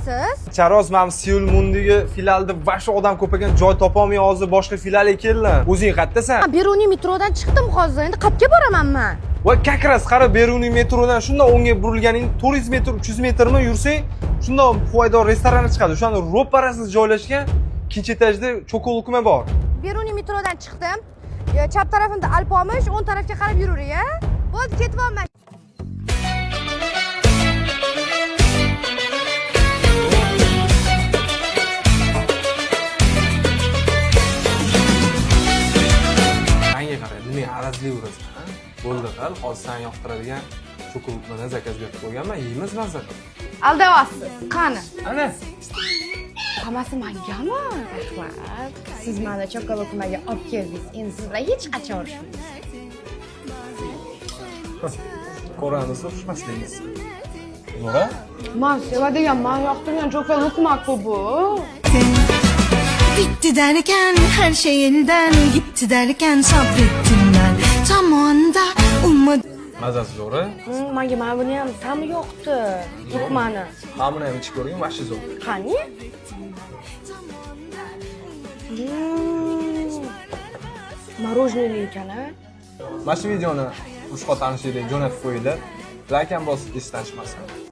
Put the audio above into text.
Qayerdasiz? Charos, man Seul Mundagi filialda вообще odam ko'p ekan, joy topolmay hozir boshqa filialga keldim. O'zing qayerdasan? Beruniy metrodan chiqdim hozir. Endi qayerga boraman man? Va как раз qara, Beruniy metrodan shundoq o'ngga burilganing 400 metr, 300 metrmi yursang, shundoq Huvaydor restorani chiqadi. O'shani ro'parasida joylashgan ikkinchi etajda chokolukma bor. Beruniy metrodan chiqdim. Chap tarafimda Alpomish, o'ng tarafga qarab yuravering, a? Bo'ldi, ketyapman. Manga qara, nimaga arazlayverasan, ha? Bo'ldi, qil, hozir san yoqtiradigan chokolukmadan zakaz berib qo'yganman, yeymiz mazza qilib. Aldayapsiz. Qani? Ana. Hammasi mangami? Rahmat. Siz mani chokolukmaga olib keldingiz. Endi siz bilan hech qachon urushmaymiz. Ko'ramiz urushmasligimizni. Zo'ra? Man sevadigan, man yoqtirgan chokolukma-ku bu. Bitti derken her şey elden gitti derken sabrettim ben. Tam o anda ummadım. Mazasi zo'ra. Manga mana buni ham ta'mi yoqdi. Luqmani. Mana buni ham ichib ko'rgin, вообще zo'r. Qani? Мороженое ekan, a? Mana shu videoni urushqoq tanishinglarga jo'natib qo'yinglar. Like ham bosib esdan chiqmasin.